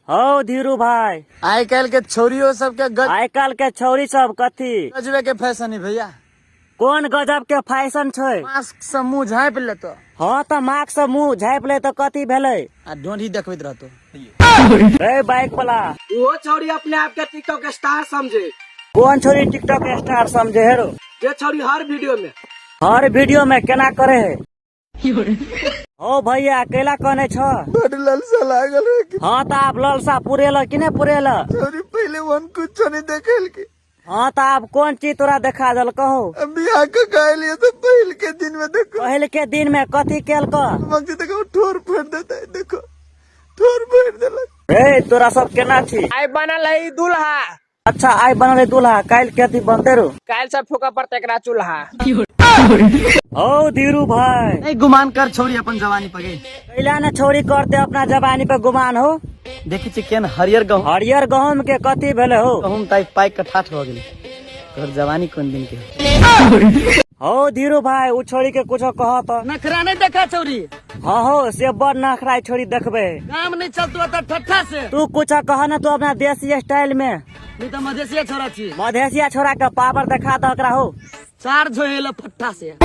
हौ धीरू भाई। आइ काल्हि के छौरियो सबके आइ काल्हि के छौरी सब कथी गजबे के फैशन है भैया। कोन गजब के फैशन छै? मास्क से मुंह झाँपि लेतो। हाँ तऽ मास्क से मुंह झाँपि ले तऽ कथी भेलै? आ ढोंढी देखबैत रहतो। ए बाइक वाला। वो छौरी अपने आप के टिकटॉक स्टार समझे। कोन छौरी टिकटॉक स्टार समझे हेरो? जे छौरी हर वीडियो में। हर वीडियो में केना करे है? हो भैया कैला कहने छ? बड़ ललसा लागल है कि। हाँ तऽ आब ललसा पुरेल कि नहि पुरेल? छौरी पहिले वन कुछ नहीं देखल के। हाँ तऽ आब कोन चीज तोरा देखा देल कहो? अब बियाह के गए तो पहल के दिन में देखो। पहल के दिन में कथी केल क? मगजी देखो ठोर फोड़ देता है, देखो ठोर फोड़ देलक। ए तोरा सब केना छी? आइ बनल है दूल्हा। अच्छा आइ बनल है दूल्हा, काल्हि के अथी बनते रो? काल्हि सब फूकऽ पड़तै एकरा चूल्हा। हौ धीरू भाई। नहीं गुमान कर छौरी अपन जवानी पर गे। कैला ने छौरी करते अपना जवानी पे गुमान हो? देखी छी केन हरियर गहूम। हरियर गहूम के कथी भेले हो? गहूम ताइ पाइक के ठाठ भऽ गेलै। तोहर जवानी कोन दिन के? हौ धीरू भाई, उ छोरी के कुछो कह त। नखरा नहीं देखा छौरी। हाँ हो से बड़ नखरा छोरी देखबे। काम नहीं चलतो त ठट्ठा से। तू कुछ कह न तू अपना देसी स्टाइल में। नहीं त मधेसिया छोरा छी। मधेसिया छोरा के पावर देखा द ओकरा हो। चार झोहेला फट्ठा से।